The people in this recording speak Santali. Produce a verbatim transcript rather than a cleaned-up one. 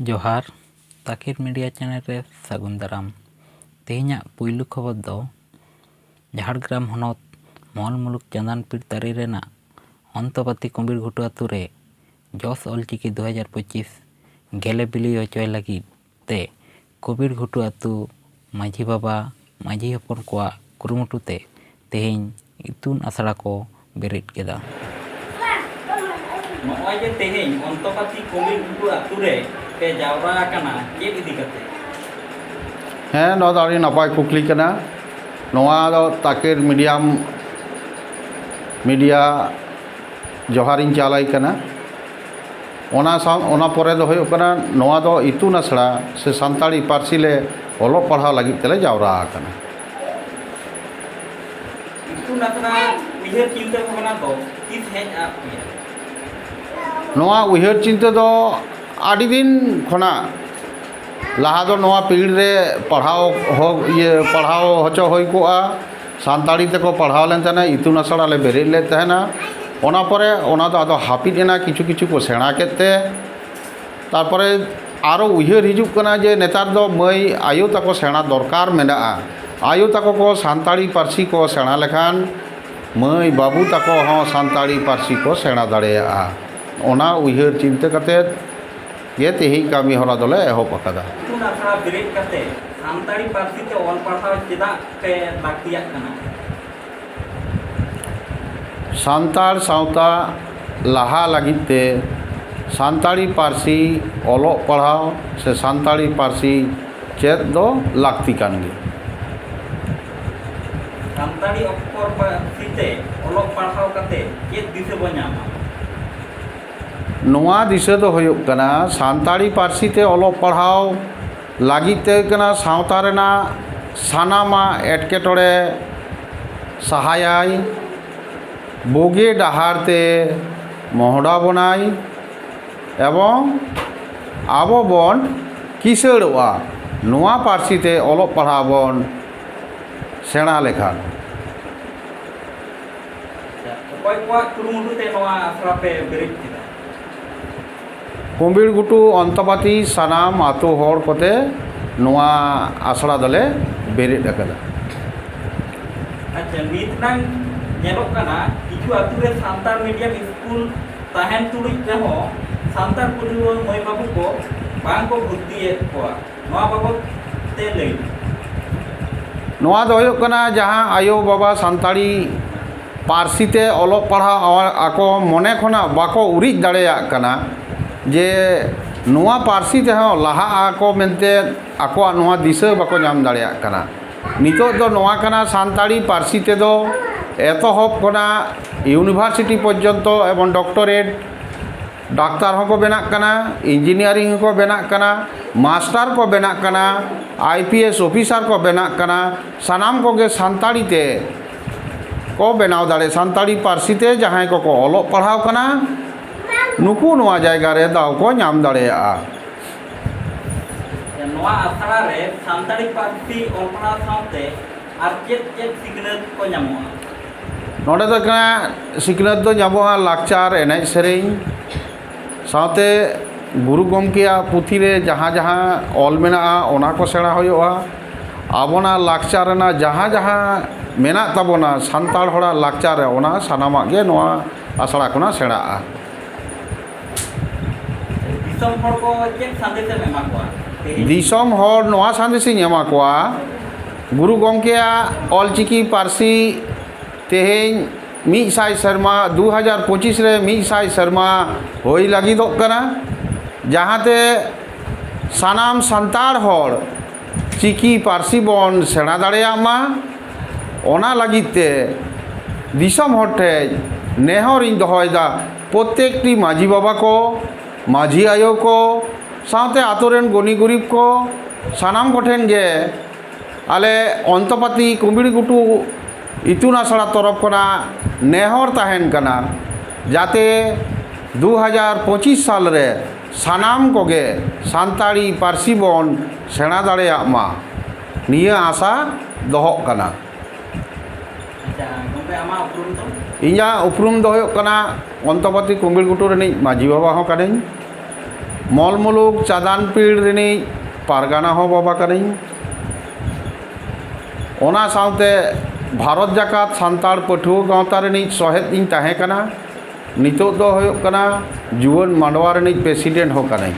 ᱡᱚᱦᱟᱨ, ᱛᱟᱠᱮᱨ ᱢᱤᱰᱤᱭᱟ ᱪᱮᱱᱮᱞ ᱨᱮ ᱥᱟᱹᱜᱩᱱ ᱫᱟᱨᱟᱢ᱾ ᱛᱮᱦᱮᱧᱟᱜ ᱯᱩᱭᱞᱩ ᱠᱷᱚᱵᱚᱨ ᱫᱚ ᱡᱷᱟᱲᱜᱨᱟᱢ ᱦᱚᱱᱚᱛ ᱢᱚᱞ ᱢᱩᱞᱩᱠ ᱪᱟᱸᱫᱟᱱ ᱯᱤᱲ ᱛᱟᱹᱨᱤ ᱨᱮᱱᱟᱜ ᱚᱱᱛᱚᱯᱟᱛᱤ ᱠᱩᱢᱵᱤᱨ ᱜᱷᱩᱴᱩ ᱟᱛᱳ ᱨᱮ ᱡᱚᱥ ᱚᱞᱪᱤᱠᱤ ᱫᱩ ᱦᱟᱡᱟᱨ ᱯᱚᱸᱪᱤᱥ ᱜᱮᱞᱮ ᱵᱤᱞᱤ ᱦᱚᱪᱚᱭ ᱞᱟᱹᱜᱤᱫ ᱛᱮ ᱠᱩᱵᱤᱨ ᱜᱷᱩᱴᱩ ᱟᱹᱛᱩ ᱢᱟᱹᱡᱷᱤ ᱵᱟᱵᱟ, ᱢᱟᱹᱡᱷᱤ ᱦᱚᱯᱚᱱ ᱠᱚᱣᱟᱜ ᱠᱩᱨᱩᱢᱩᱴᱩ ᱛᱮ ᱛᱮᱦᱮᱧ ᱤᱛᱩᱱ ᱟᱥᱲᱟ ᱠᱚ ᱵᱮᱨᱮᱫ ᱠᱮᱫᱟ᱾ ᱱᱚᱜᱼᱚᱭ ᱡᱮ ᱛᱮᱦᱮᱧ ᱚᱱᱛᱚᱯᱟᱛᱤ ᱠᱩᱵᱤᱨ ᱜᱷᱩᱴᱩ ᱟᱹᱛᱩ ᱨᱮ ᱯᱮ ᱡᱟᱣᱨᱟ ᱟᱠᱟᱱᱟ, ᱪᱮᱫ ᱤᱫᱤ ᱠᱟᱛᱮ? ᱦᱮᱸ, ᱱᱚᱣᱟ ᱫᱚ ᱟᱹᱰᱤ ᱱᱟᱯᱟᱭ ᱠᱩᱠᱞᱤ ᱠᱟᱱᱟ᱾ ᱱᱚᱣᱟ ᱫᱚ ᱛᱟᱠᱮᱨ ᱢᱤᱰᱤᱭᱟᱢ, ᱢᱤᱰᱤᱭᱟ ᱡᱚᱦᱟᱨᱤᱧ ᱪᱟᱞᱟᱭ ᱠᱟᱱᱟ᱾ ᱚᱱᱟ ᱥᱟᱶ, ᱚᱱᱟ ᱯᱚᱨᱮ ᱫᱚ ᱦᱩᱭᱩᱜ ᱠᱟᱱᱟ, ᱱᱚᱣᱟ ᱫᱚ ᱤᱛᱩᱱ ᱟᱥᱲᱟ ᱥᱮ ᱥᱟᱱᱛᱟᱲᱤ ᱯᱟᱹᱨᱥᱤ ᱞᱮ ᱚᱞᱚᱜ ᱯᱟᱲᱦᱟᱣ ᱞᱟᱹᱜᱤᱫ ᱛᱮᱞᱮ ᱡᱟᱣᱨᱟ ᱟᱠᱟᱱᱟ᱾ ᱤᱛᱩᱱ ᱟᱥᱲᱟ ᱩᱭᱦᱟᱹᱨ ᱪᱤᱱᱛᱟᱹ ᱵᱷᱟᱵᱽᱱᱟ ᱫᱚ ᱛᱤᱥ ᱦᱮᱡ ᱟᱫ ᱯᱮᱭᱟ? ᱱᱚᱣᱟ ᱩᱭᱦᱟᱹᱨ ᱪᱤᱱᱛᱟᱹ ᱫᱚ ᱟᱹᱰᱤ ᱫᱤᱱ ᱠᱷᱚᱱᱟᱜ, ᱞᱟᱦᱟ ᱫᱚ ᱱᱚᱣᱟ ᱯᱤᱲ ᱨᱮ ᱯᱟᱲᱦᱟᱣ ᱦᱚ-, ᱤᱭᱟᱹ, ᱯᱟᱲᱦᱟᱣ ᱦᱚᱪᱚ ᱦᱩᱭ ᱠᱚᱜᱼᱟ, ᱥᱟᱱᱛᱟᱲᱤ ᱛᱮᱠᱚ ᱯᱟᱲᱦᱟᱣ ᱞᱮᱱ ᱛᱟᱦᱮᱱᱟ, ᱤᱛᱩᱱ ᱟᱥᱲᱟ ᱞᱮ ᱵᱮᱨᱮᱫ ᱞᱮᱫ ᱛᱟᱦᱮᱱᱟ᱾ ᱚᱱᱟ ᱯᱚᱨᱮ ᱚᱱᱟ ᱫᱚ ᱟᱫᱚ ᱦᱟᱹᱯᱤᱫ ᱮᱱᱟ, ᱠᱤᱪᱷᱩ ᱠᱤᱪᱷᱩ ᱠᱚ ᱥᱮᱬᱟ ᱠᱮᱫ ᱛᱮ᱾ ᱛᱟᱨᱯᱚᱨᱮ ᱟᱨᱚ ᱩᱭᱦᱟᱹᱨ ᱦᱤᱡᱩᱜ ᱠᱟᱱᱟ ᱡᱮ ᱱᱮᱛᱟᱨ ᱫᱚ ᱢᱟᱹᱭ ᱟᱭᱳ ᱛᱟᱠᱚ ᱥᱮᱬᱟ ᱫᱚᱨᱠᱟᱨ ᱢᱮᱱᱟᱜᱼᱟ᱾ ᱟᱭᱳ ᱛᱟᱠᱚ ᱠᱚ ᱥᱟᱱᱛᱟᱲᱤ ᱯᱟᱹᱨᱥᱤ ᱠᱚ ᱥᱮᱬᱟ ᱞᱮᱠᱷᱟᱱ ᱢᱟᱹᱭ ᱵᱟᱹᱵᱩ ᱛᱟᱠᱚ ᱦᱚᱸ ᱥᱟᱱᱛᱟᱲᱤ ᱯᱟᱹᱨᱥᱤ ᱠᱚ ᱥᱮᱬᱟ ᱫᱟᱲᱮᱭᱟᱜᱼᱟ᱾ ᱚᱱᱟ ᱩᱭᱦᱟᱹᱨ ᱪᱤᱱᱛᱟᱹ ᱠᱟᱛᱮᱫ ᱜᱮ ᱛᱮᱦᱮᱧ ᱠᱟᱹᱢᱤ ᱦᱚᱨᱟ ᱫᱚᱞᱮ ᱮᱦᱚᱵ ᱟᱠᱟᱫᱟ᱾ ᱤᱛᱩᱱ ᱟᱥᱲᱟ ᱵᱮᱨᱮᱫ ᱠᱟᱛᱮ ᱥᱟᱱᱛᱟᱲᱤ ᱯᱟᱹᱨᱥᱤ ᱛᱮ ᱚᱞ ᱯᱟᱲᱦᱟᱣ ᱪᱮᱫᱟᱜ ᱯᱮ ᱞᱟᱹᱠᱛᱤᱭᱟᱜ ᱠᱟᱱᱟ? ᱥᱟᱱᱛᱟᱲ ᱥᱟᱶᱛᱟ ᱞᱟᱦᱟ ᱞᱟᱹᱜᱤᱫ ᱛᱮ ᱥᱟᱱᱛᱟᱲᱤ ᱯᱟᱹᱨᱥᱤ ᱚᱞᱚᱜ ᱯᱟᱲᱦᱟᱣ ᱥᱮ ᱥᱟᱱᱛᱟᱲᱤ ᱯᱟᱹᱨᱥᱤ ᱪᱮᱫ ᱫᱚ ᱞᱟᱹᱠᱛᱤ ᱠᱟᱱ ᱜᱮᱭᱟ᱾ ᱥᱟᱱᱛᱟᱲᱤ ᱚᱠᱠᱷᱚᱨ ᱯᱟᱹᱨᱥᱤ ᱛᱮ ᱚᱞᱚᱜ ᱯᱟᱲᱦᱟᱣ ᱠᱟᱛᱮ ᱪᱮᱫ ᱫᱤᱥᱟᱹ ᱵᱚ ᱧᱟᱢᱟ? ᱱᱚᱣᱟ ᱫᱤᱥᱟᱹ ᱫᱚ ᱦᱩᱭᱩᱜ ᱠᱟᱱᱟ, ᱥᱟᱱᱛᱟᱲᱤ ᱯᱟᱹᱨᱥᱤ ᱛᱮ ᱚᱞᱚᱜ ᱯᱟᱲᱦᱟᱣ ᱞᱟᱹᱜᱤᱫ ᱛᱮ ᱦᱩᱭᱩᱜ ᱠᱟᱱᱟ, ᱥᱟᱶᱛᱟ ᱨᱮᱱᱟᱜ ᱥᱟᱱᱟᱢᱟᱜ ᱮᱴᱠᱮᱴᱚᱬᱮ ᱥᱟᱦᱟᱭᱟᱭ, ᱵᱩᱜᱤ ᱰᱟᱦᱟᱨ ᱛᱮ ᱢᱚᱦᱰᱟ ᱵᱚᱱᱟᱭ ᱮᱵᱚᱝ ᱟᱵᱚ ᱵᱚᱱ ᱠᱤᱥᱟᱹᱲᱚᱜᱼᱟ, ᱱᱚᱣᱟ ᱯᱟᱹᱨᱥᱤ ᱛᱮ ᱚᱞᱚᱜ ᱯᱟᱲᱦᱟᱣ ᱵᱚᱱ ᱥᱮᱬᱟ ᱞᱮᱠᱷᱟᱱ᱾ ᱟᱪᱪᱷᱟ, ᱚᱠᱚᱭ ᱠᱚᱣᱟᱜ ᱠᱩᱨᱩᱢᱩᱴᱩ ᱛᱮ ᱱᱚᱣᱟ ᱟᱥᱲᱟ ᱯᱮ ᱵᱮᱨᱮᱫ ᱠᱮᱫᱟ? ᱠᱩᱢᱵᱤᱲᱜᱷᱩᱴᱩ ᱚᱱᱛᱚᱯᱟᱛᱤ ᱥᱟᱱᱟᱢ ᱟᱛᱳ ᱦᱚᱲ ᱠᱚᱛᱮ ᱱᱚᱣᱟ ᱟᱥᱲᱟ ᱫᱚᱞᱮ ᱵᱮᱨᱮᱫ ᱟᱠᱟᱫᱟ᱾ ᱟᱪᱪᱷᱟ, ᱱᱤᱛ ᱱᱟᱝ ᱧᱮᱞᱚᱜ ᱠᱟᱱᱟ, ᱠᱤᱪᱷᱩ ᱟᱛᱳ ᱨᱮ ᱥᱟᱱᱛᱟᱲ ᱢᱤᱰᱤᱭᱟᱢ ᱥᱠᱩᱞ ᱛᱟᱦᱮᱱ ᱛᱩᱞᱩᱡ ᱨᱮᱦᱚᱸ ᱥᱟᱱᱛᱟᱲ ᱯᱟᱹᱴᱷᱩᱣᱟᱹ ᱢᱟᱹᱭ ᱵᱟᱹᱵᱩ ᱠᱚ ᱵᱟᱝ ᱠᱚ ᱵᱷᱚᱨᱛᱤᱭᱮᱫ ᱠᱚᱣᱟ᱾ ᱱᱚᱣᱟ ᱵᱟᱵᱚᱛ ᱛᱮ ᱞᱟᱹᱭ ᱢᱮ᱾ ᱱᱚᱣᱟ ᱫᱚ ᱦᱩᱭᱩᱜ ᱠᱟᱱᱟ, ᱡᱟᱦᱟᱸ ᱟᱭᱳ ᱵᱟᱵᱟ ᱥᱟᱱᱛᱟᱲᱤ ᱯᱟᱹᱨᱥᱤ ᱛᱮ ᱚᱞᱚᱜ ᱯᱟᱲᱦᱟᱣ ᱟᱠᱚ ᱢᱚᱱᱮ ᱠᱷᱚᱱᱟᱜ ᱵᱟᱠᱚ ᱩᱨᱤᱡ ᱫᱟᱲᱮᱭᱟᱜ ᱠᱟᱱᱟ, ᱡᱮ ᱱᱚᱣᱟ ᱯᱟᱹᱨᱥᱤ ᱛᱮᱦᱚᱸ ᱞᱟᱦᱟᱜ ᱟᱠᱚ ᱢᱮᱱᱛᱮ ᱟᱠᱚᱣᱟᱜ ᱱᱚᱣᱟ ᱫᱤᱥᱟᱹ ᱵᱟᱠᱚ ᱧᱟᱢ ᱫᱟᱲᱮᱭᱟᱜ ᱠᱟᱱᱟ᱾ ᱱᱤᱛᱚᱜ ᱫᱚ ᱱᱚᱣᱟ ᱠᱟᱱᱟ, ᱥᱟᱱᱛᱟᱲᱤ ᱯᱟᱹᱨᱥᱤ ᱛᱮᱫᱚ ᱮᱛᱚᱦᱚᱵ ᱠᱷᱚᱱᱟᱜ ᱤᱭᱩᱱᱤᱵᱷᱟᱨᱥᱤᱴᱤ ᱯᱚᱨᱡᱚᱱᱛᱚ ᱮᱵᱚᱝ ᱰᱚᱠᱴᱚᱨᱮᱴ, ᱰᱟᱠᱛᱟᱨ ᱦᱚᱸᱠᱚ ᱵᱮᱱᱟᱜ ᱠᱟᱱᱟ, ᱤᱧᱡᱤᱱᱤᱭᱟᱨᱤᱝ ᱦᱚᱸᱠᱚ ᱵᱮᱱᱟᱜ ᱠᱟᱱᱟ, ᱢᱟᱥᱴᱟᱨ ᱠᱚ ᱵᱮᱱᱟᱜ ᱠᱟᱱᱟ, ᱟᱭ ᱯᱤ ᱮᱥ ᱚᱯᱷᱤᱥᱟᱨ ᱠᱚ ᱵᱮᱱᱟᱜ ᱠᱟᱱᱟ᱾ ᱥᱟᱱᱟᱢ ᱠᱚᱜᱮ ᱥᱟᱱᱛᱟᱲᱤ ᱛᱮ ᱠᱚ ᱵᱮᱱᱟᱣ ᱫᱟᱲᱮ, ᱥᱟᱱᱛᱟᱲᱤ ᱯᱟᱹᱨᱥᱤ ᱛᱮ ᱡᱟᱦᱟᱸᱭ ᱠᱚᱠᱚ ᱚᱞᱚᱜ ᱯᱟᱲᱦᱟᱣ ᱠᱟᱱᱟ, ᱱᱩᱠᱩ ᱱᱚᱣᱟ ᱡᱟᱭᱜᱟ ᱨᱮ ᱫᱟᱣ ᱠᱚ ᱧᱟᱢ ᱫᱟᱲᱮᱭᱟᱜᱼᱟ᱾ ᱱᱚᱣᱟ ᱟᱥᱲᱟ ᱨᱮ ᱥᱟᱱᱛᱟᱲᱤ ᱯᱟᱹᱨᱥᱤ ᱚᱞ ᱯᱟᱲᱦᱟᱣ ᱥᱟᱶᱛᱮ ᱟᱨ ᱪᱮᱫ ᱪᱮᱫ ᱥᱤᱠᱷᱱᱟᱹᱛ ᱠᱚ ᱧᱟᱢᱚᱜᱼᱟ? ᱱᱚᱰᱮ ᱫᱚ ᱠᱟᱱᱟ, ᱥᱤᱠᱷᱱᱟᱹᱛ ᱫᱚ ᱧᱟᱢᱚᱜᱼᱟ ᱞᱟᱠᱪᱟᱨ, ᱮᱱᱮᱡ ᱥᱮᱨᱮᱧ, ᱥᱟᱶᱛᱮ ᱜᱩᱨᱩ ᱜᱚᱢᱠᱮᱭᱟᱜ ᱯᱩᱛᱷᱤ ᱨᱮ ᱡᱟᱦᱟᱸ ᱡᱟᱦᱟᱸ ᱚᱞ ᱢᱮᱱᱟᱜᱼᱟ, ᱚᱱᱟ ᱠᱚ ᱥᱮᱬᱟ ᱦᱩᱭᱩᱜᱼᱟ᱾ ᱟᱵᱚᱱᱟᱜ ᱞᱟᱠᱪᱟᱨ ᱨᱮᱱᱟᱜ ᱡᱟᱦᱟᱸ ᱡᱟᱦᱟᱸ ᱢᱮᱱᱟᱜ ᱛᱟᱵᱚᱱᱟ ᱥᱟᱱᱛᱟᱲ ᱦᱚᱲᱟᱜ ᱞᱟᱠᱪᱟᱨ ᱨᱮ, ᱚᱱᱟ ᱥᱟᱱᱟᱢᱟᱜ ᱜᱮ ᱱᱚᱣᱟ ᱟᱥᱲᱟ ᱠᱷᱚᱱᱟᱜ ᱥᱮᱬᱟᱜᱼᱟ᱾ ᱫᱤᱥᱚᱢ ᱦᱚᱲ ᱠᱚ ᱪᱮᱫ ᱥᱟᱸᱫᱮᱥ ᱮᱢ ᱮᱢᱟ ᱠᱚᱣᱟ ᱛᱮᱦᱮᱧ? ᱫᱤᱥᱚᱢ ᱦᱚᱲ ᱱᱚᱣᱟ ᱥᱟᱸᱫᱮᱥ ᱤᱧ ᱮᱢᱟ ᱠᱚᱣᱟ, ᱜᱩᱨᱩ ᱜᱚᱢᱠᱮᱭᱟᱜ ᱚᱞᱪᱤᱠᱤ ᱯᱟᱹᱨᱥᱤ ᱛᱮᱦᱮᱧ ᱢᱤᱫ ᱥᱟᱭ ᱥᱮᱨᱢᱟ, ᱫᱩ ᱦᱟᱡᱟᱨ ᱯᱚᱸᱪᱤᱥ ᱨᱮ ᱢᱤᱫ ᱥᱟᱭ ᱥᱮᱨᱢᱟ ᱦᱩᱭ ᱞᱟᱹᱜᱤᱫᱚᱜ ᱠᱟᱱᱟ, ᱡᱟᱦᱟᱸᱛᱮ ᱥᱟᱱᱟᱢ ᱥᱟᱱᱛᱟᱲ ᱦᱚᱲ ᱪᱤᱠᱤ ᱯᱟᱹᱨᱥᱤ ᱵᱚᱱ ᱥᱮᱬᱟ ᱫᱟᱲᱮᱭᱟᱜ ᱢᱟ᱾ ᱚᱱᱟ ᱞᱟᱹᱜᱤᱫ ᱛᱮ ᱫᱤᱥᱚᱢ ᱦᱚᱲ ᱴᱷᱮᱱ ᱱᱮᱦᱚᱨ ᱤᱧ ᱫᱚᱦᱚᱭᱮᱫᱟ, ᱯᱨᱚᱛᱮᱠᱴᱤ ᱢᱟᱹᱡᱷᱤ ᱵᱟᱵᱟ ᱠᱚ, ᱢᱟᱹᱡᱷᱤ ᱟᱭᱳ ᱠᱚ, ᱥᱟᱶᱛᱮ ᱟᱛᱳ ᱨᱮᱱ ᱜᱩᱱᱤ ᱜᱩᱨᱤᱵ ᱠᱚ, ᱥᱟᱱᱟᱢ ᱠᱚᱴᱷᱮᱱ ᱜᱮ ᱟᱞᱮ ᱚᱱᱛᱚᱯᱟᱛᱤ ᱠᱩᱢᱵᱤᱲᱜᱷᱩᱴᱩ ᱤᱛᱩᱱ ᱟᱥᱲᱟ ᱛᱚᱨᱚᱯ ᱠᱷᱚᱱᱟᱜ ᱱᱮᱦᱚᱨ ᱛᱟᱦᱮᱱ ᱠᱟᱱᱟ, ᱡᱟᱛᱮ ᱫᱩ ᱦᱟᱡᱟᱨ ᱯᱚᱸᱪᱤᱥ ᱥᱟᱞ ᱨᱮ ᱥᱟᱱᱟᱢ ᱠᱚᱜᱮ ᱥᱟᱱᱛᱟᱲᱤ ᱯᱟᱹᱨᱥᱤ ᱵᱚᱱ ᱥᱮᱬᱟ ᱫᱟᱲᱮᱭᱟᱜ ᱢᱟ, ᱱᱤᱭᱟᱹ ᱟᱥᱟ ᱫᱚᱦᱚᱜ ᱠᱟᱱᱟ᱾ ᱟᱪᱪᱷᱟ ᱜᱚᱢᱠᱮ, ᱟᱢᱟᱜ ᱩᱯᱨᱩᱢ ᱫᱚ? ᱤᱧᱟᱹᱜ ᱩᱯᱨᱩᱢ ᱫᱚ ᱦᱩᱭᱩᱜ ᱠᱟᱱᱟ, ᱚᱱᱛᱚᱯᱟᱛᱤ ᱠᱩᱢᱵᱤᱲᱜᱷᱩᱴᱩ ᱨᱤᱱᱤᱡ ᱢᱟᱹᱡᱷᱤ ᱵᱟᱵᱟ ᱦᱚᱸ ᱠᱟᱹᱱᱟᱹᱧ᱾ ᱢᱚᱞ ᱢᱩᱞᱩᱠ ᱪᱟᱫᱟᱱ ᱯᱤᱲ ᱨᱤᱱᱤᱡ ᱯᱟᱨᱜᱟᱱᱟ ᱦᱚᱸ ᱵᱟᱵᱟ ᱠᱟᱹᱱᱟᱹᱧ᱾ ᱚᱱᱟ ᱥᱟᱶᱛᱮ ᱵᱷᱟᱨᱚᱛ ᱡᱟᱠᱟᱛ ᱥᱟᱱᱛᱟᱲ ᱯᱟᱹᱴᱷᱩᱣᱟᱹ ᱜᱟᱶᱛᱟ ᱨᱤᱱᱤᱡ ᱥᱚᱦᱮᱫ ᱤᱧ ᱛᱟᱦᱮᱸ ᱠᱟᱱᱟ᱾ ᱱᱤᱛᱚᱜ ᱫᱚ ᱦᱩᱭᱩᱜ ᱠᱟᱱᱟ ᱡᱩᱣᱟᱹᱱ ᱢᱟᱰᱣᱟ ᱨᱤᱱᱤᱡ president ᱦᱚᱸ ᱠᱟᱹᱱᱟᱹᱧ᱾